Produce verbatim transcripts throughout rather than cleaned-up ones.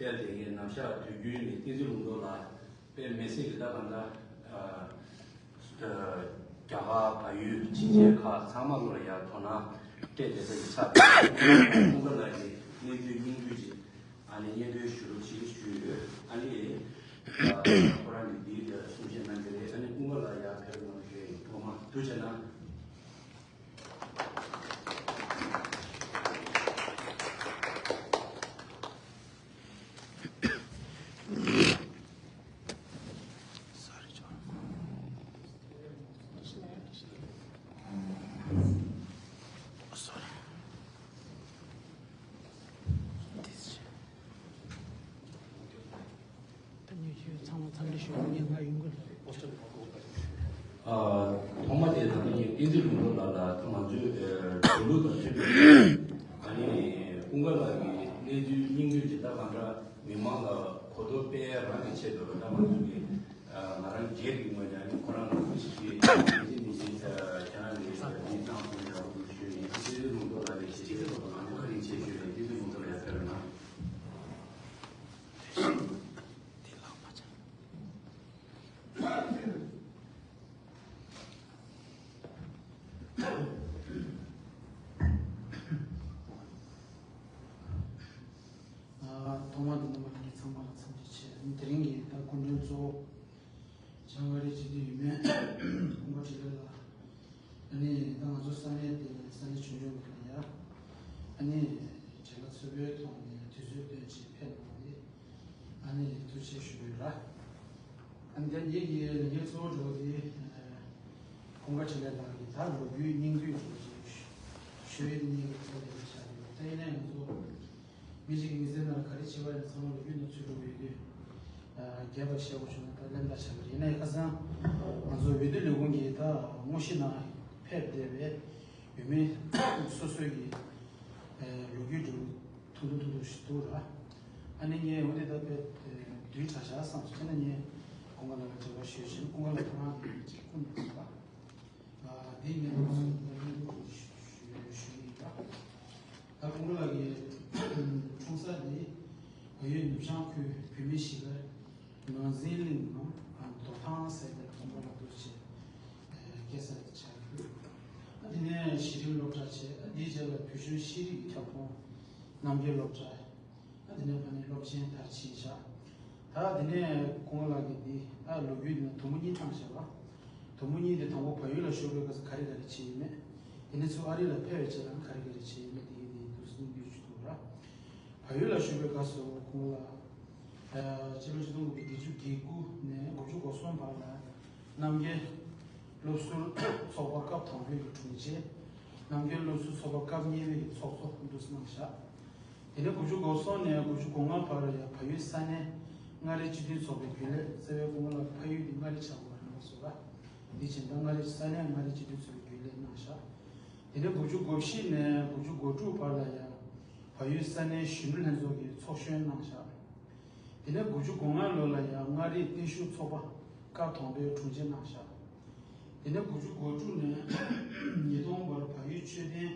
དེ་ཡི་ནམ་ཞག་དུས་རྒྱུན་ནས་བསྟན་འཛིན་ལུང་རྟོགས་ལགས་དཔེ་མི་སྲིད་ཀྱི་ད་ག་འདྲ། རྒྱ་གར་བལ་ཡུལ་ཕྱིན་ཆད་ཁག་ཚང་མ་ལོ་ལ་ཡ་དོ་སྣང་སྤྲད་བསྡད་ས་ཡིན་ས་རེད། ཀུན་དགའ་ལགས་ཀྱི་གནས་ཚུལ་སྙིང་བསྡུས་ཅིག་ཨ་ནི་སྙན་སྒྲོན་ཞུ་རོགས་བྱེད་ཞུས་ཡོད། ཨ་ནི་ཁོ་རང་གིས་འདིའི་གསུང་བཤད་གནང་གི་རེད། ཨ་ནི་ཀུན་དགའ་ལགས་ཡར་ཕེབས་གནང་ཞུ་ཡ་ཡིན། ཐོག་མ་ཐུགས་རྗེ་གནང་། ད་ཉི་ཤུ་ཚང་མ་འཚམས་འདྲི་ཞུ་ཉེན་ཁ་ཡོང་གི་རེད། ཨ། ཐོག་མ་དེ་ད་ནི་བསྟན་འཛིན་ལུང་རྟོགས་ལགས་ལ་ང་ཚོས་ཨ་འགྲོ་ལུགས་དང་མཐུན་པའི། ཨ་ནི་ཀུན་དགའ་ལགས་ཀྱི་གནས་ཚུལ་སྙིང་བསྡུས་ཇི་ལྟར་གང་འདྲ་མི་མང་ལ་གོ་རྟོགས་སྤེལ་ཡ་རང་གི་ཆེད་དུ་ད་ང་ཚོ་གི་ཨ་ང་རང་སྒེར་གྱི་ངོས་ནས་ཨ་ནི་ཁོ་རང་ལ་ཐུགས་རྗེ་ཆེ། ཨ་ནི་ཁྱེད་རང་གིས་འདི་གནང་སོང་ཡག་པོ་ཞུ་ཡིན། བསྟན་འཛིན་ལུང་རྟོགས་ལགས་ལ་ཞེ་ཆེ་ཐོག་ང་ཚོ་བཀའ་དྲིན་ཆེ་ཞུ་ཡིན། བསྟན་འཛིན་ལུང་རྟོགས་ལགས་ཡར་ཕེབས་རོགས་གནང་། ཐོག་མར་འདི་ནང་མ་ལྷན་རྒྱས་ཚང་མ་ལ་འཚམས་འདྲི་ཆེ། དེ་རིང་གི་ད་སྐུ་མགྲོན་གཙོ་བོ་བྱང་ཨ་རིའི་སྤྱི་འཐུས་ཡུལ་མི་ཀུན་དགའ་འཕྲིན་ལས་ལགས། ཨ་ནི་ད་ང་ཚོ་ས་གནས་དེ་ས་གནས་ཆུང་ཆུང་གི་ལ་ཡ། ཨ་ནི་བྲེལ་བ་ཚ་པོའི་ཐོག་ནས་དུས་ཚོད་བཏོན་བྱས་ཕེབས་གནང་བ་དེ་ཨ་ནི་ཐུགས་རྗེ་ཆེ་ཞུ་གི་ཡོད་ལ། ཨ་ནི་ད་ངེད་ཀྱི་ལས་འགན་གཙོ་བོ་འདྲ་བོ་དེ་ཀུན་དགའ་འཕྲིན་ལས་ལགས་ཀྱི་ད་ལོ་རྒྱུས་སྙིང་བསྡུས་འདྲ་བོ་ཅིག་ཞུ་ཡས་དེ་ངེད་ཀྱི་ཐོག་ལས་འགན་ཆགས་ཀྱི་ཡོད། ད་ཡིན་ན་ང་ཚོ་མི་གཅིག་གི་མི་ཚེ་ནང་ལ་ག་རེ་བྱས་པ་ཡིན་ཚང་མ་ལོ་རྒྱུས་ནང་ཚུད་འགྲོ་གི་ཡོད་དུས། རྒྱས་པ་བཤད་དགོས་བྱུང་ན་ད་གླེན་རྟགས་ཆགས་ཀྱི་རེད། ཡིན་ན་ཡང་ཁ་སང་ང་ཚོ་འོས་བསྡུ་ལས་ཁུངས་ཀྱི་ད་དངོས་གཞི་ནང་ཕེབས་བསྡད་པའི་འོས་མི་སོ་སོའི་གི་ལོ་རྒྱུས་འདྲ་བོ་ཐུང་ཐུང་ཐུང་ཐུང་ཞིག་འདུག་ར། ཨ་ནི་ངས་འོ་དེ་ད་དཔེ་བསྡུས་དྲགས་བཞག་བསམ་སོང་། བྱས་ན་ངས་ཀུན་དགའ་ལགས་ལ་འབྲེལ་བ་ཞུས་བྱས་ནས་ཀུན་དགའ་ལགས་ཁོ་རང་གི་སྐུ་མདུན་ལ། ཨ། དེ་ནས་ང་ཚོ་ཞུ་ཞུ་ཞུ་ཡིན་པ། ད་ཀུན་དགའ་ལགས་ཀྱི་འཁྲུངས་ས་དེ་བལ་ཡུལ་ནུབ་བྱང་ཁུལ་བོད་མི་གཞིས་སྒར་ནོར་འཛིན་གླིང་ནང་རྡོ་ཐང་ཟེར་དེ་ལ་ཀུན་དགའ་ལགས་འདུག་བྱས་སྐྱེས་ས་དེ་ཆགས་ཡོད། ཨ། དེ་ནས་གཞི་རིམ་སློབ་གྲྭ་བྱས། ཨ། དེའི་རྗེས་ལ་བོད་གཞུང་ཤེས་རིག་གི་ཁྱབ་ཁོངས་རྣམ་རྒྱལ་སློབ་གྲྭ། ཨ། དེ་ནས་ཕ་ནས་སློབ་ཆེན་མཐར་ཕྱིན་བཞག་ད་དེ་ནས་ཀུན་དགའ་ལགས་ཀྱིས་འདི་ཨ་ལོ་རྒྱུས་འདི་ན་དུམ་བུ་གཉིས་བཏང་བཞག་པ། དུམ་བུ་གཉིས་དེ་དང་པོ་བལ་ཡུལ་ལ་བཞུགས་པའི་སྐབས་སུ་ག་རེ་ག་རེ་བྱས་ཡོད་མེད། དེ་ནས་ཚུར་ཨ་རི་ལ་ཕེབས་པའི་རྗེས་ལ་ག་རེ་ག་རེ་བྱས་ཡོད་མེད་དེ་གི་དེ་འདུག་སེ་སྙིང་བསྡུས་ཅིག་འདུག་ར། བལ་ཡུལ་ལ་བཞུགས་པའི་སྐབས་སུ་ཀུན་དགའ་ལགས་ཨ་སྤྱི་ལོ་ཆིག་སྟོང་དགུ་བརྒྱ་བརྒྱད་ཅུ་གྱ་དགུ་ནས་དགུ་བཅུ་གོ་གསུམ་བར་ལ་རྣམ་རྒྱལ་སློབ་ཟུར་ཚོགས་པ་སྐབས་དང་པོའི་གི་དྲུང་ཆེ། རྣམ་རྒྱལ་སློབ་ཟུར་ཚོགས་པ་སྐབས་གཉིས་པའི་གི་ཚོགས་གཙོ་འདུག་སེ་གནང་བཞག་དེ་ནས་དགུ་བཅུ་གོ་གསུམ་ནས་དགུ་བཅུ་གོ་ལྔ་བར་ཡང་བལ་ཡུལ་ས་གནས་མངའ་རིས་སྤྱི་མཐུན་ཚོགས་པའི་རྒྱུན་ལས། རྩ་བའི་ཀུན་དགའ་ལགས་ཕ་ཡུལ་དེ་མངའ་རིས་ཆགས་པ་རེད་མ་སོང་ར། དེ་བྱས་ད་མངའ་རིས་ས་གནས་མངའ་རིས་སྤྱི་མཐུན་ཚོགས་པའི་རྒྱུན་ལས་གནང་བཞག་དེ་ནས་དགུ་བཅུ་གོ་བཞི་ནས་དགུ་བཅུ་གོ་དྲུག་བར་ལ་ཡང་བལ་ཡུལ་ས་གནས་གཞོན་ནུ་ལྷན་ཚོགས་ཀྱི་ཚོགས་གཞོན་གནང་བཞག་དེ་ནས་དགུ་བཅུ་གོ་ལྔ་ལོ་ལ་ཡང་མངའ་རིས་བརྟན་བཞུགས་ཚོགས་པ་སྐབས་དང་པོའི་དྲུང་ཆེ་གནང་བཞག་དེ་ནས་དགུ་བཅུ་གོ་དྲུག་ནས་ཉིས་སྟོང་བར་བལ་ཡུལ་ཆོས་ལྡན་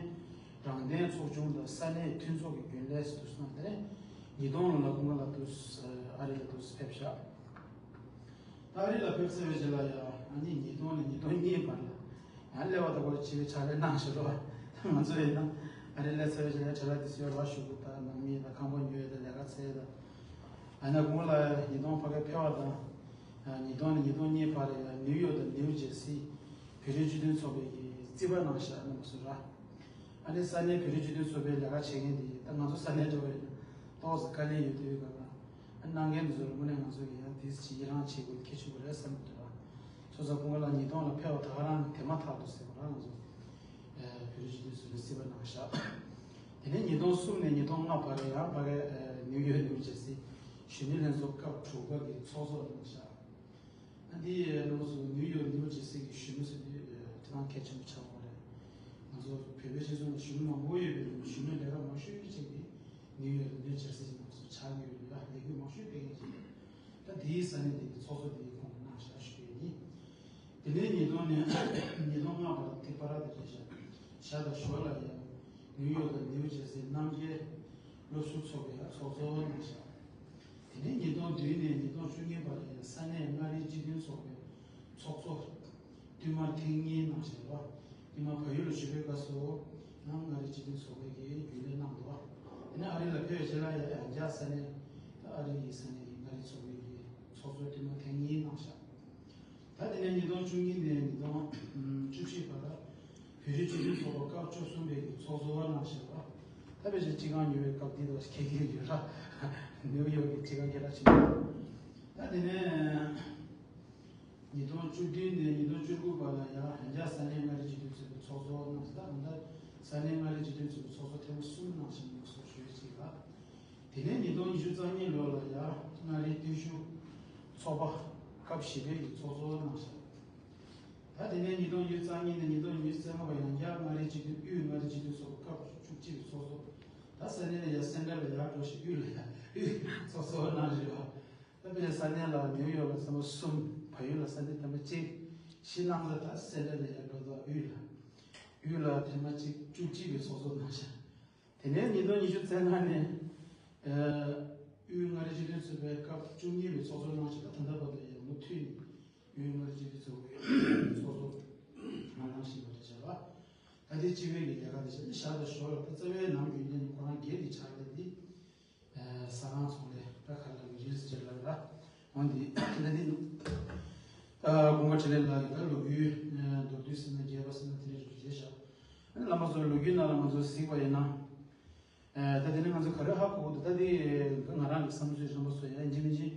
རང་བདེན་ཚོགས་ཆུང་དང་ས་གནས་མཐུན་ཚོགས་ཀྱི་རྒྱུན་ལས་སུ་འདུག་སེ་གནང་། དེ་ནས་ཉིས་སྟོང་ལོ་ལ་ཀུན་དགའ་ལགས་འདུག་སེ་ཨ་རི་ལ་འདུག་སེ་ཕེབས་བཞག་ད་ཨ་རི་ལ་ཕེབས་ཚར་བའི་རྗེས་ལ་ཡང་ཨ་ནི་ཉིས་སྟོང་ནས་ཉིས་སྟོང་གཉིས་བར་ལ་ཡང་སླེབས་པ་ལྟ་བུ་བྱས་པའི་ཕྱག་ལས་གནང་བཞག་རོགས། ང་ཚོ་ཡིན་ན་ཨ་རི་སླེབས་ཚར་བའི་རྗེས་ལ་བྲེལ་བ་དེ་ཚོའི་རོགས་ཞུ་དགོས། ད་ནང་མི་དང་ཁང་པ་ཉོ་ཡས་དང་ལས་ཀ་འཚོལ་ཡས་དང་། ཨ་ནི་ཀུན་དགའ་ལགས་ཉིས་སྟོང་ཕ་གིར་ཕེབས་པ་དང་། ཉིས་སྟོང་ནས་ཉིས་སྟོང་གཉིས་བར་ཡང་ནིའུ་ཡོག་དང་ནིའུ་ཇེར་སི་བོད་རིགས་སྤྱི་མཐུན་ཚོགས་པའི་གི་རྩིས་པ་གནང་བཞག་གནང་བ་སོང་ར། ཨ་ནི་ས་གནས་བོད་རིགས་སྤྱི་མཐུན་ཚོགས་པའི་ལས་ཀ་བྱེད་མཁན་དེ་ད་ང་ཚོ་ས་གནས་འདྲ་བོ་ཡིན་ན་ཏོག་ཙམ་དཀའ་ལས་ཡོད་དུས་སྒང་ལ། ཨ་གནང་མཁན་དེ་ཚོ་ལ་དངོས་གནས་ང་ཚོ་གི་ཡང་དེ་ཅིག་ཡི་རང་བྱེད་དགོས་གལ་ཆེན་པོ་རེད་བསམ་གྱི་འདུག་ར། སོ་སོ་ཀུན་དགའ་ལགས་ཉིས་སྟོང་ལ་ཕེབས་པ་ད་ག་རང་དེ་མ་ཐག་ཏུ་ཟེར་བ་ར་ང་ཚོ་བོད་རིགས་སྤྱི་མཐུན་ཚོགས་པའི་རྩིས་པ་གནང་བཞག་དེ་ནས་ཉིས་སྟོང་གསུམ་ནས་ཉིས་སྟོང་ལྔ་བར་ཡང་ཕ་གི་ནིའུ་ཡོག་ནིའུ་ཇེར་སི་གཞོན་ནུ་ལྷན་ཚོགས་སྐབས་དྲུག་པ་གི་ཚོགས་གཙོ་གནང་བཞག་ཨ་འདི་ནང་སུ་ནིའུ་ཡོག་ནིའུ་ཇེར་སི་གི་གཞོན་ནུ་ཟེར་དུས་དེ་རང་གལ་ཆེན་པོ་ཆགས་པ་རེད། ང་ཚོ་བོད་པའི་སྤྱི་ཚོགས་ལ་གཞོན་ནུ་མང་པོ་ཡོད་པའི་གཞོན་ནུ་ལས་ཀ་མང་ཤོས་ཅིག་གི་ནིའུ་ཡོག་ནིའུ་ཇེར་སི་ནང་སུ་ཆགས་ཀྱི་ཡོད་རེད་ལ། ལས་འགུལ་མང་ཤོས་སྤེལ་མཁན་ཅིག་རེད། ད་དེའི་ས་གནས་དེ་གི་ཚོགས་གཙོ་དེ་ཁོང་གིས་གནང་བཞག་ཞུ་ཡས་ཡིན། དེ་ནས་ཉིས་སྟོང་ནས་ཉིས་སྟོང་ལྔ་བར་དེ་བར་དེ་རེད་བཞག་བཞག་དང་ཞོར་ལ་ཡང་ནིའུ་ཡོག་དང་ནིའུ་ཇེར་སི་རྣམ་རྒྱལ་སློབ་ཟུར་ཚོགས་པའི་ཚོགས་གཙོ་གནང་བཞག་དེ་ནས་ཉིས་སྟོང་བདུན་ནས་ཉིས་སྟོང་བཅུ་གཉིས་བར་ལ་ཡང་ས་གནས་མངའ་རིས་སྤྱི་མཐུན་ཚོགས་པའི་ཚོགས་གཙོ་བསྟུད་མར་ཐེངས་གཉིས་གནང་བཞག་པ། ཉི་མ་བལ་ཡུལ་ལ་བཞུགས་པའི་སྐབས་སུ་ཡང་མངའ་རིས་སྤྱི་མཐུན་ཚོགས་པའི་གི་རྒྱུན་ལས་གནང་འདུག་པ། དེ་ནས་ཨ་རི་ལ་ཕེབས་པའི་རྗེས་ལ་ཡང་ཡང་བསྐྱར་ས་གནས་ཨ་རི་ཡི་ས་གནས་ཀྱི་མངའ་རིས་ཚོགས་པའི་གི་ཚོགས་གཙོ་བསྟུད་མར་ཐེངས་གཉིས་གནང་བཞག། ད་དེ་ནས་ཉིས་སྟོང་བཅུ་གཉིས་ནས་ཉིས་སྟོང་བཅུ་བཞི་བར་བོད་རིགས་སྤྱི་མཐུན་ཚོགས་པ་སྐབས་བཅུ་གསུམ་པའི་གི་ཚོགས་གཙོ་བ་གནང་བཞག་པ། ད་ཕལ་ཆེར་སྤྱི་ཁང་ཉོ་བའི་སྐབས་འདི་དང་ཁྱད་ཁྱད་ཡོད་ར། ནིའུ་ཡོག་གི་སྤྱི་ཁང་ཁྱེད་རང་ཕྱིན། ད་དེ་ནས་ཉིས་སྟོང་བཅུ་བདུན་ནས་ཉིས་སྟོང་བཅུ་དགུ་བར་ལ་ཡང་ཡང་བསྐྱར་ས་གནས་མངའ་རིས་སྤྱི་མཐུན་ཚོགས་པའི་ཚོགས་གཙོ་བ་གནང་། ད་ད་ལྟ་ས་གནས་མངའ་རིས་སྤྱི་མཐུན་ཚོགས་པའི་ཚོགས་གཙོ་ཐེངས་མ་གསུམ་གནང་བཞིན་ཡོད་སོགས་ཞུ་ཡས་ཅིག་ལ། དེ་ནས་ཉིས་སྟོང་ཉི་ཤུ་རྩ་གཉིས་ལོ་ལ་ཡང་མངའ་རིས་བརྟན་བཞུགས་ཚོགས་པ་སྐབས་བཞི་པའི་གི་ཚོགས་གཙོ་གནང་བཞག། ད་དེ་ནས་ཉིས་སྟོང་ཉི་ཤུ་རྩ་གཉིས་ནས་ཉིས་སྟོང་ཉི་ཤུ་རྩ་ལྔ་བར་ཡང་བསྐྱར་མངའ་རིས་སྤྱི་མཐུན་དབུས་མངའ་རིས་སྤྱི་མཐུན་ཚོགས་པ་སྐབས་བཅུ་གཅིག་གི་ཚོགས་གཙོ། ད་ས་གནས་ནས་ཡང་སེན་ཊར་ལ་ཡར་འགྲོ་ཞིང་དབུས་ལ་ཡང་དབུས་ཚོགས་གཙོ་གནང་བཞག་པ། ད་དཔེར་ན་ས་གནས་ལ་ནིའུ་ཡོག་ལ་ས་མ་གསུམ། བལ་ཡུལ་ལ་ས་གནས་ཐེངས་མ་གཅིག། ཕྱི་ནང་ལ་ད་སེན་ཊར་ནས་ཡར་འགྲོ་དུས་དབུས་ལ། དབུས་ལ་ཐེངས་མ་གཅིག་བཅུ་གཅིག་པའི་ཚོགས་གཙོ་གནང་བཞག། དེ་ནས་ཉིས་སྟོང་ཉི་ཤུ་རྩ་ལྔ་ནས་ཨ་དབུས་མངའ་རིས་སྤྱི་མཐུན་ཚོགས་པའི་སྐབས་བཅུ་གཉིས་པའི་ཚོགས་གཙོ་གནང་བཞག། ད་ད་ལྟ་བར་དུ་ཡང་མུ་མཐུད་ནས་དབུས་མངའ་རིས་སྤྱི་མཐུན་ཚོགས་པའི་ཚོགས་གཙོ་གནང་བཞིན་པ་རེད་བྱས་པ། ད་ལྟའི་སྤྱི་བའི་གི་ལས་ཀ་དེ་བྱས་ནས་ཞར་དང་ཞོར་ལ་ད་རྩ་བའི་ནམ་རྒྱུན་ལྡན་ནས་ཁོ་རང་སྒེར་གྱི་ཕྱག་ལས་འདི། ཨ་ཟ་ཁང་ཚོང་ལས་ད་ག་ལ་རིལ་སི་ཅེ་ལ་ར། འོན་ཏེ་ད་འདི་ཨ་ཀུན་དགའ་འཕྲིན་ལས་ལགས་ཀྱི་ད་ལོ་རྒྱུས་ཨ་མདོར་བསྡུས་ཟེར་ན་རྒྱས་པ་ཟེར་ན་དེ་འདྲ་རེད་བཞག། ཨ་ནི་བླ་མ་ཚོའི་ལོ་རྒྱུས་ནང་ལ་ང་ཚོ་གཟིགས་པ་ཡིན་ན། ཨ་ད་དེ་ནི་ང་ཚོ་ག་རེ་ཧ་གོ་གི་འདུག། ད་དེ་ང་རང་གི་བསམ་ཚུལ་རིམ་པ་སོ་ཡང་ཡིན་གཅིག་མིན་གཅིག་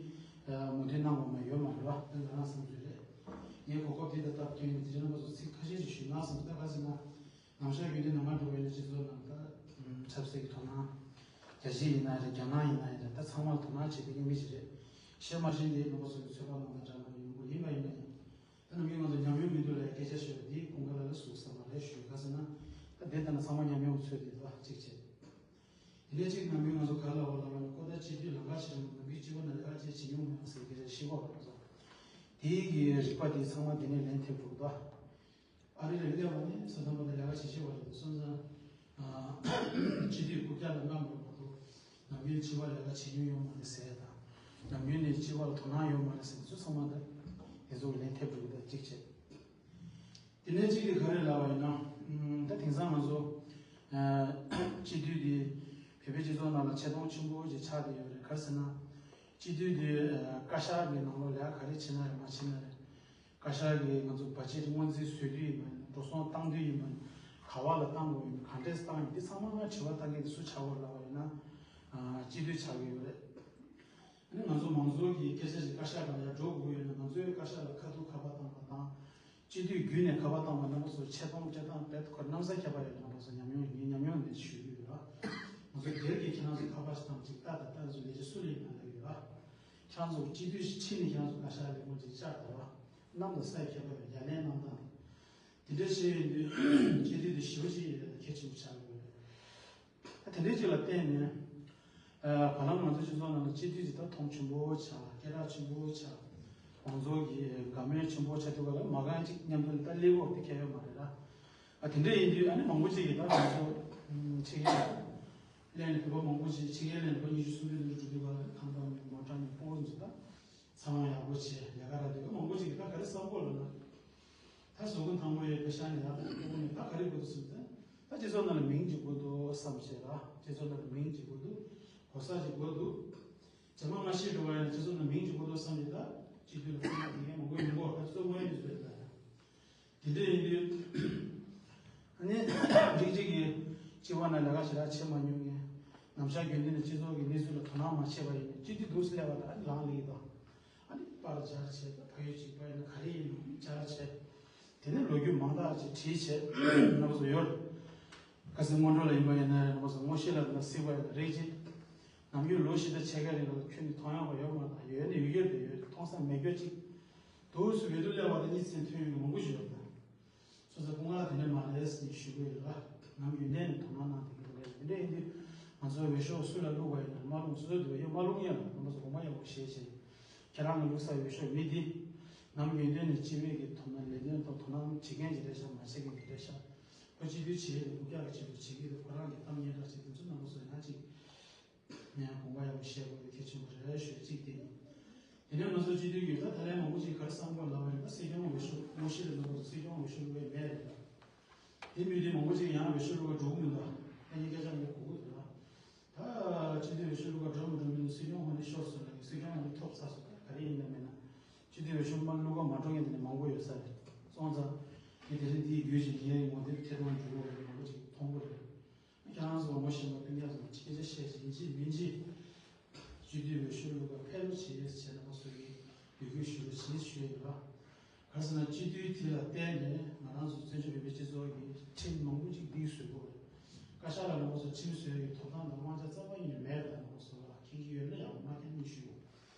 ཨ་མོས་མཐུན་གནང་དགོས་མ་ཡོད་མ་རེད་བ། ད་ང་རང་བསམ་ཚུལ་རེད། ངས་གོ་སྐབས་འདི་དང་སྟབས་བསྟུན་ནས་དེ་རིང་ང་ཚོ་ཚིག་ཁ་ཤས་ཤིག་ཞུས་ན་བསམ། ད་ག་ཟེར་ན། ནམ་ཞག་རྒྱུན་ལྡན་ནང་ང་འགྲོ་བའི་སྤྱི་ཚོགས་ནང་ད་ཆབ་སྲིད་ཀྱི་དོ་སྣང་། རྒྱལ་སྤྱི་ཡིན་ན་རེད། རྒྱ་ནག་ཡིན་ན་ཡིན་རེད། ད་ཚང་མར་དོ་སྣང་བྱེད་བསྡད་མཁན་མི་ཞིག་རེད། ཤེས་མ་ཤེས་དེ་ནུ་བོ་ཚོ་གི་ཚོད་དཔག་གནང་སྟངས་འདྲ་མ་ཡིན་དགོས། ཡིན་པ་ཡིན་ན་ཡང་། ད་ནམ་རྒྱུན་ང་ཚོ་ཉམས་མྱོང་མི་འདུག་ལ་སྐད་ཆ་ཤོད་པ་འདི་ཀུན་དགའ་ལགས་ལ་ཟུག་ས་མ་རེད་ཞུ། ག་ཟེར་ན། ད་དེ་ལྟ་ན་ཚང་མ་ཉམས་མྱོང་ཚོད་དེ་འདུག་གཅིག་བྱས། དེ་ནས་གཅིག་ནམ་རྒྱུན་ང་ཚོ་ག་ལ་བ་ལ་བ་ལ་ཀོ་ད་སྤྱི་འཐུས་ལམ་ཁ་ཕྱེ་རུང་ནམ་རྒྱུན་སྤྱི་བ་ན་ལས་ཀ་བྱེད་བྱེད་མྱོང་མེད་པ་ཟེར་གི་རེད། ཤི་བ་ལ་ཚོ། དེའི་གི་རིག་པ་དེ་ཚང་མ་དེ་ནས་ལན་ཐེབས་འགྲོ་གི་འདུག། ཨ་རི་ལ་ཡོད་པ་ནི་ས་དམ་པ་ལ་ལས་ཀ་བྱེད་ཤེས་པ་རེད་འདུག་སོང་ཙང་། སྤྱི་འཐུས་རྐུབ་བཀྱག་ལ་རྔམ་པ་མ་གཏོགས་ནམ་རྒྱུན་སྤྱི་བ་ལས་ཀ་བྱེད་མྱོང་ཡོད་མ་རེད་ཟེར་དང་། ནམ་རྒྱུན་ནས་སྤྱི་བ་ལ་དོ་སྣང་ཡོད་མ་རེད་ཟེར་ཚུལ་ཚང་མ་ད་དེ་ཚོ་ལན་ཐེབས་འགྲོ་གི་འདུག་གཅིག་བྱས། དེ་ནས་གཅིག་གིས་ག་རེ་ལབ་པ་ཡིན་ན། ད་དེང་སང་ང་ཚོ་སྤྱི་འཐུས་དེ་བོད་པའི་སྤྱི་ཚོགས་ནང་ལ་ཆེ་མཐོང་ཆེན་པོ་ཅིག་ཆགས་བསྡད་ཡོད་རེད། ག་རེ་ཟེར་ན། སྤྱི་འཐུས་དེ་བཀའ་ཤག་གི་ནང་ལོགས་ལས་ཀ་ག་རེ་བྱེད་ན་རེད་མ་བྱེད་ན་རེད། བཀའ་ཤག་གིས་ང་ཚོ་བ་ཇེཊ་སྔོན་རྩིས་བཟོ་དུས་ཡིན་པ་ཡིན་ན། འགྲོ་སོང་བཏང་དུས་ཡིན་པ་ཡིན་ན། ག་བ་ལ་བཏང་དགོས་ཡིན་པ། ག་འདྲས་བཏང་ཡིན། འདི་ཚང་མ་དྲི་བ་བཏང་མཁན་དེ་སུ་ཆགས་ཡོད་ལབ་པ་ཡིན་ན། ཨ་སྤྱི་འཐུས་ཆགས་ཀྱི་ཡོད་རེད། ཨ་ནི་ང་ཚོ་མང་ཚོགས་ཀྱི་སྐད་ཆ་ཞིག་བཀའ་ཤག་ནང་ཡར་འགྲོ་དགོས་ཡོད་ན། ང་ཚོའི་བཀའ་ཤག་ལ་ཁ་ཐུག་ཁ་པར་བཏང་བ་དང་། སྤྱི་འཐུས་བརྒྱུད་ནས་ཁ་པར་བཏང་བ་རྣམ་པ་ཚོ་ཆེ་མཐོང་སྐྱེ་སྟངས་དཔེ་ཁོ་གནམ་ས་ཁྱད་པར་ཡོད། རྣམ་པ་ཚོ་ཉམས་མྱོང་ཡོད། ངས་ཉམས་མྱོང་ནས་ཞུ་གི་ཡོད་ར། ང་ཚོ་སྒེར་གྱིས་ཁྱེད་རང་ཚོ་ཁ་པར་ཞིག་བཏང་ཅིག་ལྟ་དང་། ལྟ་ཚོ་ལས་བྱེད་སུ་ལ་ཡིན་ན་ལབ་ཡོད་ར། ཁྱེད་རང་ཚོ་སྤྱི་འཐུས་ཤིག་ཁྲིད་ནས་ཁྱེད་རང་ཚོ་བཀའ་ཤག་ལས་ཁུངས་ཅིག་བཅར་དང་བ། གནམ་དང་སའི་ཁྱད་པར་ཡོད། བརྒྱ་ལན་གནང་སྟངས་དེ་འདྲ་བྱས་ཡོང་དུས་སྤྱི་འཐུས་དེ་ཞེ་པོ་ཅིག་ཡིན་ན་གལ་ཆེན་པོ་ཆགས་ཡོད་རེད། ད་དེ་འདྲའི་ཅིག་ལ་བརྟེན་ནས། ཨ་བར་ལམ་ང་ཚོ་སྤྱི་ཚོགས་ནང་ལ་སྤྱི་འཐུས་ཅིག་ད་མཐོང་ཆེན་པོ་ཆགས། སྐད་གྲགས་ཆེན་པོ་ཆགས། མང་ཚོགས་ཀྱི་དགའ་མོས་ཆེན་པོ་ཆགས་དུས་ག་ལ་མ་གང་ཅིག་མཉམ་དུ་ལ་ད་སླེབས་འོག་དེ་གལ་ཡོད་མ་རེད་ལ། ཨ་དེ་འདྲ་ཡིན་དུས་ཨ་ནི་མང་པོ་ཅིག་གིས་ད་ང་ཚོ་ཕྱི་རྒྱལ་གླེང་ནས་བོད་པ་མང་པོ་ཅིག་ཕྱི་རྒྱལ་གླེང་ནས་ལོ་ཉི་ཤུ་སུམ་ཅུ་ལོ་ཉི་ཤུ་འགྲོ་དུས་ག་ལ་ཁང་པ་མོ་ཊ་ནས་སྤོ་བོ་ཚོ་ད། ཚང་མ་ཡག་པོ་བྱས་ལས་ཀ་རག་འདུག། མང་པོ་ཅིག་གིས་ད་ག་རེ་བསམ་གོ་ལབ་ན། ད་གཟུགས་པོ་ཐང་པོ་ཡོད་པའི་ཤ་ནས་ཡག་པོ་ནས་ད་ག་རེ་དགོས་འདུག་ཟེར་ན། ད་སྤྱི་ཚོགས་ནང་ལ་མིང་ཅིག་དགོས་འདུག་བསམ་བྱས་ལ། སྤྱི་ཚོགས་ནང་ལ་མིང་ཅིག་དགོས་འདུག། གོ་ས་ཅིག་དགོས་འདུག། རྗེས་མ་མ་ཤི་འགྲོ་བ་ཡིན་ན་སྤྱི་ཚོགས་ནང་མིང་ཅིག་དགོས་འདུག་བསམ་བྱས། ད་སྤྱི་འཐུས་ལ་ཁོ་ན་དེ་ངས་མང་པོ་ཡོང་གོ། ད་སྤྱི་ཚོགས་དངོས་ཡོད་ནས་བཟོས་ད། དེ་འདྲ་ཡིན་དུས། ཨ་ནི་རིགས་གཅིག་གིས་སྤྱི་བ་ན་ལས་ཀ་ཞེ་དྲག་བྱེད་མ་མྱོང་མཁན། ནམ་ཞག་རྒྱུན་ལྡན་ནས་སྤྱི་ཚོགས་ཀྱི་གནས་ཚུལ་ལ་དོ་སྣང་མ་བྱས་པ་ཡིན་ན་སྤྱི་འཐུས་འདུག་སེ་སླེབས་པ་དང་ཨ་ནི་ལངས་ལེགས་དང་། ཨ་ནི་པར་སྦྱར་བྱས། ད་ཕ་ཡུལ་གཅིག་པ་ཡིན་ན་ག་རེ་ཡིན་ནའང་སྦྱར་བྱས། དེ་ནས་ལོ་རྒྱུས་མང་དག་ཅིག་བྲིས་བྱས་རྣམ་པ་ཚོ་ཡོད། ཁ་སང་སྔོན་འགྲོ་ལ་ཡིན་པ་ཡིན་ན་རེད། རྣམ་པ་ཚོ་ངོ་ཤེས་ལ་ན་སྲིད་པ་ཡིན་ན་རེད་ཅེས། ནམ་རྒྱུན་ལོ་བཞི་དང་ཕྱེད་ཀ་རིང་ལ་ཁྱོན་ནས་མཐོང་ཡག་པ་ཡོད་མ་རེད། ད་ཡོད་ནི་ཡོད་ཡོད་དེ་ཡོད། མཐོང་ས་མེད་རྒྱུ་ཅིག། འདུག་སེ་འོས་བསྡུ་སླེབས་པ་དང་གཉིས་ཚན་ཐོན་ཡོང་མང་པོ་ཞིག་ཡོད་ད། སོ་སོ་སྐུ་ངལ་དེ་འདྲ་མ་རེད་ཟེར་ནས་ཞུ་གི་ཡོད་ལ། ནམ་རྒྱུན་གནས་ནས་དོ་སྣང་གནང་བསྡད་ཀྱི་རེད། དེ་འདྲ་ཡིན་དུས་ང་ཚོ་འོས་ཤོག་སུ་ལ་བླུགས་པ་ཡིན་ན་མ་བླུགས། སོ་སོ་དེ་བས་ཡོད་མ་བླུགས་ཡིན་ལ། རྣམ་པ་ཚོ་གོ་མ་ཡག་པོ་བཤད་བྱས། ཁྱེད་རང་ལ་བླུགས་ས་འོས་ཤོག་མི་འདི། ནམ་རྒྱུན་གནས་ནས་སྤྱི་པའི་གི་དོ་སྣང་ལས་དོན་ཐོག་དོ་སྣང་བྱེད་མཁན་ཅིག་རེད་ཤག་མ་བྱེད་མཁན་ཅིག་རེད་ཤག། ཁོ་སྤྱི་འཐུས་བྱེད་ཡས་དེ་རྐུབ་བཀྱག་གི་ཆེད་དུ་བྱེད་ཀྱི་རེད། ཁོ་རང་གི་གཏམ་སྙན་གྲགས་ཆེད་དུ་ཚོ་རྣམ་པ་ཚོ་ཡང་ཅིག་ངས་དགོངས་པ་ཡག་བཤད་དགོས་པའི་གལ་ཆེན་པོ་རེད་ཞུ་གཅིག་དེ་ཡིན། དེ་ནས་ང་ཚོ་སྤྱི་འཐུས་ཀྱིས་ད་ད་ལན་མང་པོ་ཅིག་ག་རེ་བསམ་དགོས་ལབ་པ་ཡིན་ན། སྲིད་སྐྱོང་འོས་ཤོག་དངོས་གཞི་ལ་ལབ་པ་དང་སྲིད་སྐྱོང་འོས་ཤོག་བླུགས་པའི་མེད་རེད། དེ་མི་དེ་མང་པོ་ཅིག་ཡང་འོས་ཤོག་བླུགས་པ་འགྲོ་གི་མི་འདུག་ཨ་ནི་སྐད་ཆ་ངས་གོ་གི་འདུག་ལ། ད་སྤྱི་འཐུས་འོས་ཤོག་བླུགས་པ་འགྲོ་མི་འགྲོ་མི་འདུག་སྲིད་སྐྱོང་ཧོ་ནི་ཤོར་སོང་ལ་སྲིད་སྐྱོང་ཧོ་ནི་ཐོབ་ཚར་སོང་། ག་རེ་ཡིན་ན་མིན་ན་སྤྱི་འཐུས་འོས་ཤོག་མ་བླུགས་པ་མ་འགྲོ་མཁན་དེ་ནི་མང་པོ་ཡོད་ས་རེད། སོང་ཙང་དེ་དེ་རིང་དེའི་བརྒྱུད་ཅིག་ངའི་ངོ་དེབ་ཐད་གཏོང་འགྲོ་གི་རེད། མང་པོ་ཅིག་མཐོང་གི་རེད། ཁྱེད་རང་ཚོ་ངོ་ཤེས་པ་སྤུན་ཀྱག་ཚོ་སྐད་ཆ་བཤད་ཅིག་ཡིན་གཅིག་མིན་གཅིག་སྤྱི་འཐུས་འོས་ཤོག་བླུགས་པ་ཕེབས་རོགས་བྱེད་ཟེར་ནས་ང་ཚོ་གིས་འབོད་སྐུལ་ཞུ་རོགས་བྱེད་ཞུས་ཡོད་ལ། ག་རེ་ཟེར་ན་སྤྱི་འཐུས་དེ་ལ་བརྟེན་ནས་ང་རང་ཚོ་བཙན་བྱོལ་བོད་པའི་སྤྱི་ཚོགས་ཀྱི་ཁྲིམས་མང་པོ་ཅིག་འདི་བཟོས་དགོས་རེད། བཀའ་ཤག་ལ་ང་ཚོ་ཁྲིམས་བཟོ་ཡག་གི་ཐོབ་ཐང་དང་དབང་ཆ་རྩ་བ་ཉིད་ནས་མེད་པ་ང་ཚོ་ལ་མཁྱེན་གྱི་ཡོད་ན་ཡང་མ་མཁྱེན་ནས་ཞུ།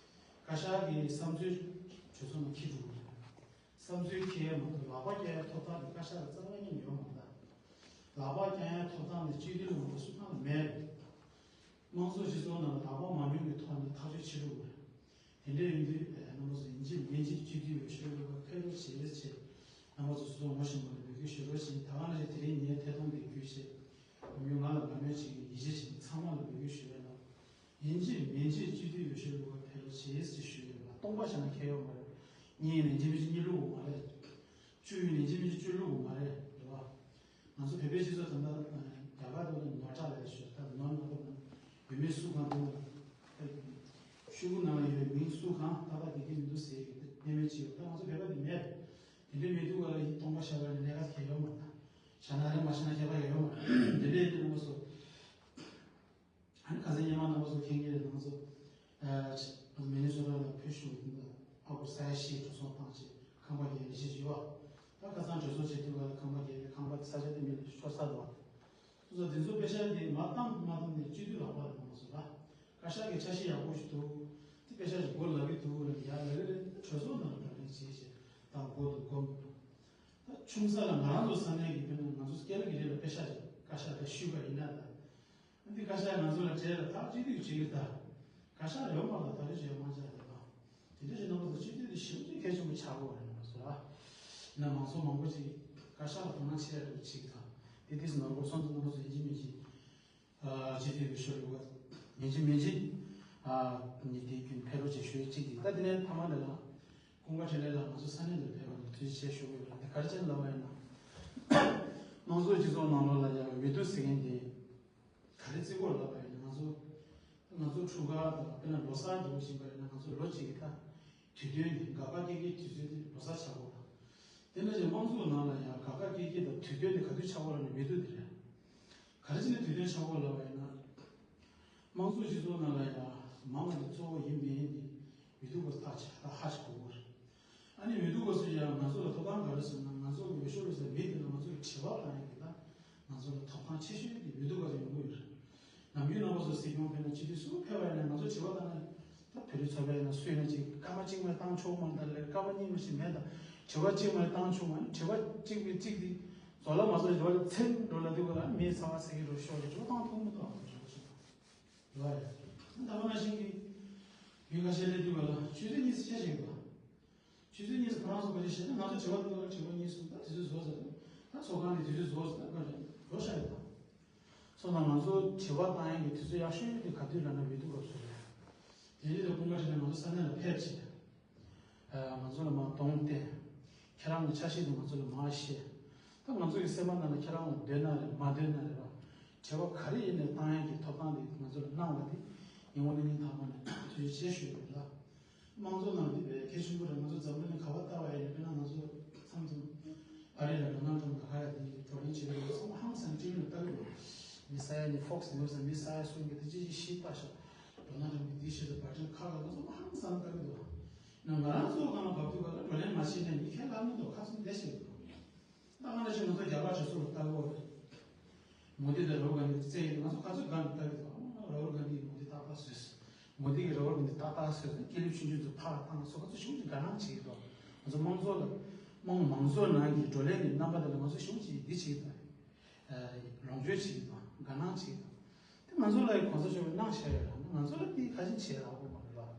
བཀའ་ཤག་གི་བསམ་ཚུལ་གྲོས་ཚོགས་ནང་འཁྱེར་འགྲོ་དགོས་རེད། བསམ་ཚུལ་འཁྱེར་ཡག་མ་གཏོགས་ལག་པ་བཀྱག་ཡག་ཐོབ་ཐང་དེ་བཀའ་ཤག་ལ་རྩ་བ་ཉིད་ནས་ཡོད་མ་རེད། ལག་པ་བཀྱག་ཡག་ཐོབ་ཐང་དེ་སྤྱི་འཐུས་ལ་ང་ཚོ་སུ་གང་ལ་མེད་རེད། དམངས་གཙོ་སྤྱི་ཚོགས་ནང་ལ་ལག་པ་མ་རྙོག་གི་ཐོག་ནས་ཐག་གཅོད་བྱེད་དགོས་རེད། དེ་འདྲ་ཡིན་དུས་རྣམ་པ་ཚོ་ཡིན་གཅིག་མིན་གཅིག་སྤྱི་འཐུས་འོས་ཤོག་བླུགས་པ་ཕེབས་རོགས་བྱེད་ཅེས་རྣམ་པ་ཚོ་སོ་སོ་ངོ་ཤེས་པ་ལ་འབོད་སྐུལ་ཞུ་རོགས་བྱེད། ད་ག་ནང་བཞིན་དེ་རིང་ངའི་ཐད་གཏོང་འདི་བརྒྱུད་བྱས་བུ་མོ་ང་ལ་མ་མོས་བྱེད་ཀྱི་ཡིད་ཆེས་བྱེད་མཁན་ཚང་མ་ལ་འབོད་སྐུལ་ཞུ་བ་ཡིན་ལ། ཡིན་གཅིག་མིན་གཅིག་སྤྱི་འཐུས་འོས་ཤོག་བླུགས་པ་ཕེབས་རོགས་བྱེད་ཅེས་ཞུ་ཡོད་ལ། སྟོང་པ་བྱས་ན་ཁྱད་ཡོད་མ་རེད། གཉིས་ཡིན་ནའི་ཡིན་གཅིག་མིན་གཅིག་གཉིས་བླུགས་དགོས་མ་རེད། བཅུ་ཡིན་ནའི་ཡིན་གཅིག་མིན་གཅིག་བཅུ་བླུགས་དགོས་མ་རེད། རེད་བ། ང་ཚོ་བོད་པའི་སྤྱི་ཚོགས་ད་ལྟ་རྒྱ་གར་དུ་ནོར་ཁྲག་ལས་ཞོར་ད་ནོར་ནག་པོ་ན་བུད་མེད་སུ་གང་དུ་ཤོག་གུ་ནང་ལ་ཡོད་མིང་སུ་གང་ཏག་ཏག་དེ་གི་མི་འདུག་ཟེར་གི་གནས་མེད་ཅིག་ཡོད། ད་ང་ཚོ་བོད་པ་དེ་མེད། དེ་འདྲའི་མི་འདུག་ག་ལ་ཡིན་སྟོང་པ་བཤད་པ་ནི་གནད་འགག་གལ་ཡོད་མ་རེད། བྱ་ན་རེད་མ་བྱ་ན་ཁྱད་པར་ཡོད་མ་རེད། དེ་འདྲའི་དེ་རྣམ་པ་ཚོ། ཨ་ནི་ཁ་སང་སྔོན་མ་རྣམ་པ་ཚོ་མཁྱེན་གྱི་རེད། ང་ཚོ་ཨ་མི་ནི་སོ་ཊ་ལ་ཕེབས་བཞུགས་ཡིན་ད། ཨ་ཁུ་ས་ཡ་བཞི་འགྲོ་སོང་བཏང་བྱས་ཁང་པ་རྒྱག་ཡག་ཞིག་ཡོད་པ། ད་ཁ་སང་གྲོས་ཚོགས་བྱེད་དུས་ག་ལ་ཁང་པ་རྒྱག་ཡག་ཁང་པ་ས་ཆ་དེ་མི་ལ་ཤོར་ས་འདུག་བ། སོ་སོ་དེ་ཚོ་པེ་ཤ་དེ་མ་བཏང་མ་བཏང་ནས་སྤྱི་འཐུས་ལག་པ་ལ་གནང་སོང་ལ། བཀའ་ཤག་གི་འཆར་གཞི་ཡག་པོ་ཞིག་འདུག་དེ་པེ་ཤ་ཞིག་སྒོ་ལབ་ཀྱི་འདུག་ལབ་ཡག་ལབ་ཀྱི་རེད། གྲོས་ཚོགས་ནང་ལ་བགྲོ་གླེང་བྱེད་བྱས་ད་སྒོ་དུ་སྒོ་མི་འདུག་ད་ཆུང་ས་ལ་ང་རང་ཚོ་ས་གནས་ཀྱི་དཔེར་ན་ང་ཚོ་སྐྱེ་རབས་ཀྱི་རིང་ལ་པེ་ཤ་ཞིག་བཀའ་ཤག་ལ་ཞུས་པ་ཡིན་ན་ད། འདི་བཀའ་ཤག་ང་ཚོ་ལ་སྤྲད་ལ་ཐག་གཅིག་སྡུད་བྱེད་ཀྱི་ད། བཀའ་ཤག་ཡོད་མ་ལ་ད་རེས་བྱས་མ་བྱས་ལ་ད། དེ་འདྲ་ཞིག་གནང་བ་དང་སྤྱི་འཐུས་དེ་ཞེ་པོ་ཅིག་གལ་ཆེན་པོ་ཆགས་ཀྱི་ཡོད་རེད་མ་གཏོགས་ལ། ཡིན་ན་མང་ཚོགས་མང་པོ་ཅིག་བཀའ་ཤག་ལ་དོ་སྣང་ཆེ་རུ་བྱེད་ཀྱི་ད། དེ་དུས་སུ་ནོར་འཁོར་སོང་ཙང་རྣམ་པ་ཚོ་ཡིན་གཅིག་མིན་གཅིག་སྤྱི་འཐུས་འོས་ཤོག་བླུགས་པ་ཡིན་གཅིག་མིན་གཅིག་ཉིན་དེའི་རྒྱུན་ཕེབས་རོགས་བྱེད་ཞུ་ཡས་གཅིག་དེ། ད་དེ་ནས་མཐའ་མ་དེ་ལ་ཀུན་དགའ་འཕྲིན་ལས་ལགས་ང་ཚོ་ས་གནས་འདིར་ཕེབས་པ་ལ་ཐུགས་རྗེ་ཆེ་ཞུ་གི་ཡོད་རེད། དེ་ག་རེ་བྱས་ལབ་པ་ཡིན་ན། དམངས་གཙོ་སྤྱི་ཚོགས་ནང་ལོགས་ལ་ཡང་འོས་བསྡུ་ཟེར་མཁན་དེ་ག་རེ་བརྩི་དགོས་ལབ་པ་ཡིན་ན། ང་ཚོ་ང་ཚོ་འཁྲུག་སྐར་དང་དཔེར་ན་ལོ་གསར་འགྱོ་བཞིན་པ་ཡིན་ན་ང་ཚོ་ལོ་གཅིག་གི་ད་དུས་སྟོན་དེ་དགག་པ་སྐྱེ་གི་དུས་ཚོད་དེ་ལོ་གསར་ཆགས་དགོས་ལ། དེ་འདྲ་ཞིག་དམངས་གཙོ་ནང་ལ་ཡང་དགག་པ་སྐྱེ་གི་དང་དུས་སྟོན་དེ་ག་དུས་ཆགས་དགོས་ལབ་ན་འོས་བསྡུ་དེ་རེད། ག་རེ་བྱས་ནས་དུས་སྟོན་ཆགས་དགོས་ལབ་པ་ཡིན་ན། དམངས་གཙོ་སྤྱི་ཚོགས་ནང་ལ་ཡང་མང་བ་དེ་གཙོ་བོ་ཡིན་མིན་དེ་འོས་བསྡུ་སྐབས་ཐག་ཆ་ད་ཧ་ཅང་གོ་དགོས་རེད། ཨ་ནི་འོས་བསྡུ་སྐབས་སུ་ཡང་ང་ཚོ་ལ་ཐོབ་ཐང་ག་རེ་ཟེར་ན་ང་ཚོ་གི་འོས་ཤོག་བླུགས་སའི་མི་དེ་ལ་ང་ཚོ་གི་དྲི་བ་བཏང་ཡག་གི་ད་ང་ཚོ་ལ་ཐོབ་ཐང་ཆེ་ཤོས་དེ་འོས་བསྡུ་སྐབས་སུ་ཡོང་གི་ཡོད་རེད། ནམ་རྒྱུན་རྣམ་པ་ཚོ་སྲིད་སྐྱོང་ཕེབས་ན་སྤྱི་འཐུས་སུ་ཕེབས་པ་ཡིན་ན་ང་ཚོ་དྲི་བ་བཏང་ན་ད་བོད་རིགས་ཚོགས་པ་ཡིན་ན་སུ་ཡིན་ན་ཅིག་སྐར་མ་གཅིག་མ་བཏང་ཆོག་མ་ད་ལས་སྐར་མ་གཉིས་མ་ཞིག་མེད་ད། དྲི་བ་གཅིག་མ་བཏང་ཆོག་མ་དྲི་བ་གཅིག་པའི་གཅིག་དེ་རྫོགས་ལ་མ་རྫོགས་རྫོགས་ལ་ཚེ་འགྲོ་ལ་དུས་ག་ལ་མི་ཚ་བ་ཟེར་གི་རུ་ཤོག་ལ་དྲི་བ་བཏང་ཐུབ་མི་འདུག་ཨ་ཟེར་ཞོག་ལ། རེད་བ། ཡ་ད་ག་ནང་བཞིན་གྱི་མི་ཁ་ཤས་སླེབས་དུས་ག་ལ་ཆུ་ཚོད་གཉིས་སུ་ཆ་ཞིག་འདུག་ཆུ་ཚོད་གཉིས་སུ་ཁོ་རང་ཚོ་ག་རེ་བཤད་ན་ང་ཚོ་དྲི་བ་འདི་ལ་དྲི་བ་གཉིས་གསུམ་ད་དུས་ཚོད་རྫོགས་ཟེར། ད་ཚོགས་ཁང་ནས་དུས་ཚོད་རྫོགས་ཟེར་ད་ག་རེ་འགྲོ་ཤ་རེད་ད། སོང་ཙང་ང་ཚོ་དྲི་བ་བཏང་ཡག་གི་དུས་ཚོད་ཡག་ཤོས་དེ་ག་དུས་ལབ་ན་འོས་བསྡུ་སྐབས་སུ་རེད། དེ་རྗེས་ལ་ཀུན་དགའ་འཕྲིན་ལས་ང་ཚོ་ས་གནས་ལ་ཕེབས་བྱས། ང་ཚོ་ལ་མར་གདོང་བསྟན། ཁྱེད་རང་གི་འཆར་གཞི་དེ་ང་ཚོ་ལ་མར་བཤད། ད་ང་ཚོ་གི་སེམས་པ་ནང་ལ་ཁྱེད་རང་ལ་འདོད་ན་རེད་མ་འདོད་ན་རེད་བ། དྲི་བ་ག་རེ་ཡིན་ནའི་བཏང་ཡག་གི་ཐོབ་ཐང་དེ་ང་ཚོ་ལ་གནང་བ་དེ་སྙིང་པོ་གླེང་གླེང་ཐག་པ་ནས་ཐུགས་རྗེ་ཆེ་ཞུ་ཡོད་ལ། དམངས་གཙོ་ནང་འདི་བས་གལ་ཆེན་པོ་རེད། ང་ཚོ་འཛམ་གླིང་ནས་ག་པར་ལྟ་བ་ཡིན་ན་དཔེར་ན་ང་ཚོ་མཚམས་མཚམས་ཨ་རི་ལ་ཌོ་ནལ་ཊམ་ལ་ཧ་ཡ་དེ་བགྲོ་གླེང་བྱེད་རེད་བསམ་ཧང་སང་ཊི་ཝི་ལ་ལྟ་གི་འདུག་མི་ས་ཡ་ནས་ཕོག་སི་ནིའུ་སི་མི་ས་ཡ་གསུམ་གྱི་དེ་ཅི་ཅི་ཤེས་ལྟ་ཤག་ཌོ་ནལ་ཊམ་གྱི་དེ་ཤེས་ལ་བར་ཊན་ཁག་ལ་ང་ཚོ་ཧང་སང་ལྟ་གི་འདུག་ན་ང་རང་ཚོ་གང་ལ་བབ་དུས་ག་ལ་བགྲོ་གླེང་མ་བྱེད་ན་མི་ཁས་ལབ་མི་འདུག་ཁ་ཚུམ་བསྡད་བྱེད་དགོས། ད་ག་ནང་བཞིན་ང་ཚོ་རྒྱ་གར་གྲོས་ཚོགས་ལ་ལྟ་གི་ཡོད་རེད། མོ་དི་དང་ར་ཧུལ་གྷན་དྷི་བཙལ་ཡོད། ང་ཚོ་ག་ཚོད་དགའ་ནས་ལྟ་གི་འདུག་ར་ཧུལ་གྷན་དྷི་མོ་དི་ཏག་ཏག་བཟོས། མོ་དི་གིས་ར་ཧུལ་གྷན་དྷི་ཏག་ཏག་བཟོས་ཏེ་ཀི་ལིབ་ཆུང་ཆུང་ཚོ་ཕར་བཏང་སོང་། ང་ཚོ་ཞེ་པོ་ཅིག་དགའ་སྣང་བྱེད་ཀྱི་འདུག་ང་ཚོ་དམངས་གཙོ་ལ་དམངས་མང་གཙོ་ནང་གི་བགྲོ་གླེང་གི་རྣམ་པ་དེ་ལ་ང་ཚོ་ཞེ་པོ་ཅིག་འདི་བྱེད་ཀྱི་འདུག་ལོངས་སྤྱོད་བྱེད་ཀྱི་འདུག་དགའ་སྣང་བྱེད་ཀྱི་འདུག་དེ་ང་ཚོ་ལ་གོང་ས་མཆོག་གིས་གནང་བཞག་ཡོད་རེད། ང་ཚོ་ལ་དེ་ག་ཅིག་བྱེད་རག་གི་མ་རེད་པ།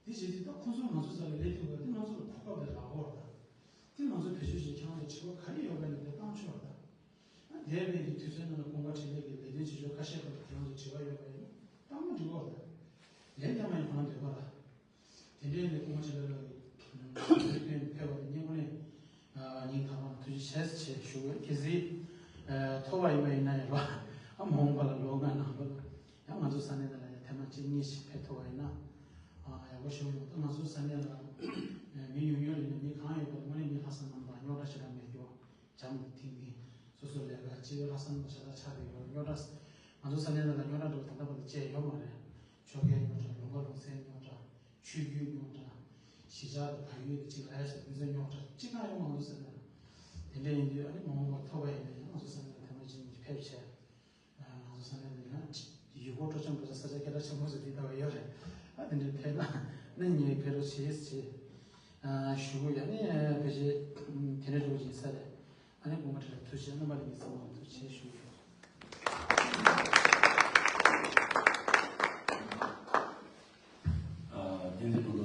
དེ་བྱེད་དུས་ད་ཁོང་ཚོ་ང་ཚོ་རྩ་ལ་སླེབས་དུས་ག་དེ་ང་ཚོ་ལ་གོ་སྐབས་དེ་རག་གི་རེད་ད། དེ་ང་ཚོ་བེད་སྤྱོད་བྱེད་ཁྱེད་རང་ཚོ་དྲི་བ་ག་རེ་ཡོད་པ་ཡིན་ན་དེ་བཏང་ཆོག་རེད་ད། ཨ་འདས་པའི་གི་དུས་ཚོད་ནང་ལ་ཀུན་དགའ་འཕྲིན་ལས་ཀྱི་ལས་དོན་བྱེད་ཕྱོགས་ཁ་ཤས་ཀྱི་ཁྱེད་རང་ཚོ་དྲི་བ་ཡོད་པ་ཡིན་ན་བཏང་ན་འགྲིག་གི་རེད་ད། ཕེབས་པ་དེ་སྙིང་ཁོང་ནས་སྙིང་ཐག་པ་ནས་ཐུགས་རྗེ་ཆེ་ཞུ་དགོས། གལ་སྲིད་ཐོབ་པ་ཡིན་པ་ཡིན་ན་ཡང་ལོ་ཨ་མ་འོངས་པ་ལ་ལོ་ལྔ་ནང་ལོགས་ལ་ཡང་ང་ཚོ་ས་གནས་ནང་ལ་ཡང་ཐེངས་མ་གཅིག་གཉིས་ཤིག་ཕེབས་ཐུབ་པ་ཡིན་ན་ཡག་པོ་ཞིག་ཡོང་། ད་ང་ཚོ་ས་གནས་ལ་མི་ཉུང་ཉུང་ཡིན་ན་མི་གང་ཡོད་པ་དངོས་གནས་མི་ལྷག་བསམ་རྣམ་དག་རྙོག་དྲ་ཞེ་དྲག་མེད་རྒྱུ། བྱམས་དང་མཐུན་གྱིས་སོ་སོ་ལས་ཀ་སྤྱི་པའི་ལྷག་བསམ་ཞེ་དྲག་ཆགས་བསྡད་ཡོད། རྙོག་དྲ་ང་ཚོ་ས་གནས་ནང་ལ་རྙོག་དྲ་འདྲ་བོ་ད་ལྟ་བར་དུ་བཅད་ཡོད་མ་རེད། ཆོལ་ཁའི་རྙོག་དྲ། ལུང་པ་ལུང་ཚན་རྙོག་དྲ། ཆོས་བརྒྱུད་རྙོག་དྲ། གཞིས་ཆགས་དང་བལ་ཡུལ་དང་གཅིག་ལ་ཡ་ཞིག་དུས་ཚོད་རྙོག་དྲ་གཅིག་གང་ཡོད་མ། ང་ཚོ་ས་གནས་ལ་དེ་འདྲ་ཡིན་དུས་ཨ་ནི་མ་འོངས་པར་ཐོབ་པ་ཡིན་ན་ཡང་ང་ཚོ་ས་གནས་ལ་ཐེངས་མ་གཅིག་གཉིས་ཕེབས་བྱས། ང་ཚོ་ས་གནས་ལ་ཡང་ཡུལ་སྐོར་སྤྲོ་འཆམ་འགྲོ་ས་ས་ཆ་སྐད་གྲགས་ཆེན་པོ་ཞིག་འདི་ལྟ་བུ་ཡོད་རེད། ཨ་དེ་འདྲ་ཕེབས་ན་ནི་ངས་ཕེབས་རོགས་བྱེད་ཞེས་ཞུ་གི་ཡོད། ཨ་ནི་ཕལ་ཆེར་དེ་འདྲ་འགྲོ་གི་ཡིན་ས་རེད། ཨ་ནི་དགོངས་པ་འདྲ་ཐུགས་རྗེ་ཆེ། རྣམ་པ་ལ་ངས་ཚང་མ་ཐུགས་རྗེ་ཆེ་ཞུ་གི་ཡོད། ཨ་དེ་འདྲ་འགྲོ།